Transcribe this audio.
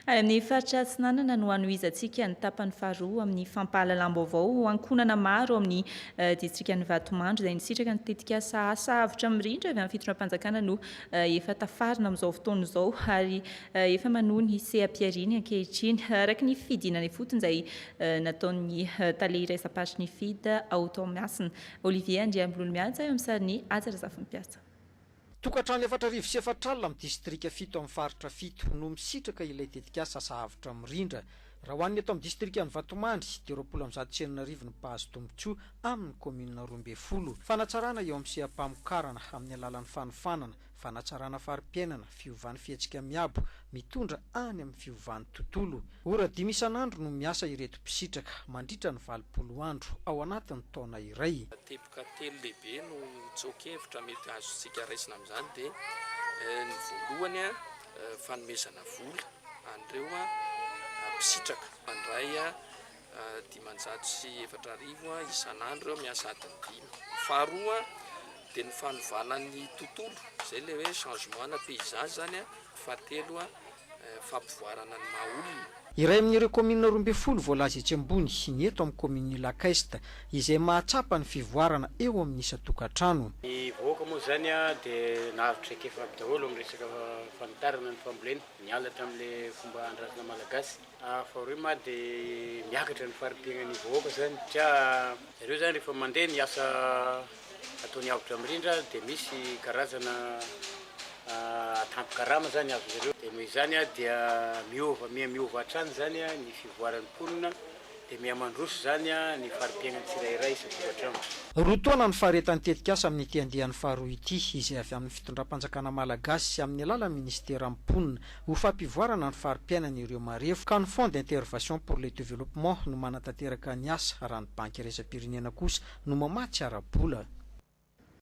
Any amin'ny faritra Atsinanana no hanohizantsika ny tapany faharoa amin'ny fampahalalam-baovao. Ankohonana maro ao amin'ny distrikan'i Vatomandry izay nisitraka ny tetikasa Asa Avotra Mirindra avy amin'ny fitondram-panjakana no efa tafarina amin'izao fotoana izao ary efa manohy ny seha-pihariany ankehitriny. Araka ny fidinana ifotony izay nataon'ny tale iraisam-paritry ny FID ao Toamasina, Olivier Andriambololimihaja eo amin'ny sarin'i Haja Razafimpiasa. Tokantrano 44 amin'ny distrika fito amin'ny faritra fito no misitraka ilay tetikasa Asa Avotra Mirindra. Raha ho an'ny eto amin'ny distrikan'i Vatomandry dia 620 ny mpahazo tombontsoa amin'ny kaominina 12. Fanatsarana eo amin'ny seha-pamokarana amin'ny alalan'ny fanofanana, fanatsarana fari-piainana, fiovan'ny fihetsika miabo mitondra any amin'ny fiovan'ny tontolo. Ora dimy isan'andro no miasa ireto mpisitraka mandritra ny 80 andro ao anatin'ny taona iray. Teboka telo lehibe no tsoa-kevitra mety azontsika raisina amin'izany dia ny voalohany fanomezana vola an'ireo mpisitraka mpandray 504 isan'andro ireo miasa adiny dimy. Ny faharoa dia ny fanovana ny tontolo, izay ilay hoe changement na paysage izany. Fahatelo fampivoarana ny maha olona. Iray amin'ireo kaominina 12 voalaza etsy ambony ny eto amin'ny kaominin'i Lac Est, izay mahatsapa ny fivoarana eo amin'ny isan-tokantrano. Ny vahoaka moa izany dia nahazo traikefa aby daholo amin'ny resaka fanitarana ny fambolena, niala tamin'ilay fomba andrazana malagasy. Faharoa ma dia miakatra ny fari-piainan'ny vahoaka izany satria zareo izany rehefa mandeha ny asa ataony avotra mirindra dia misy karazana tambin-karama izany azon'izareo. Dia noho izany dia miova, miha miova hatrany izany ny fivoaran'ny mponina, dia miha mandroso izany ny fari-piainan'ny tsirairay isan-tokantrano. Roa taona ny faharetan'ny tetikasa amin'ity andiany faharoa ity, izay avy amin'ny fitondram-panjakana malagasy sy amin'ny alalan'ny minisiteran'ny mponina, ho fampivoarana ny fari-piainan'ireo marefo, ka ny Fonds d'intervention pour le développement no manatanteraka ny asa, raha ny Banky iraisam-pirenena kosa no mamatsy ara-bola.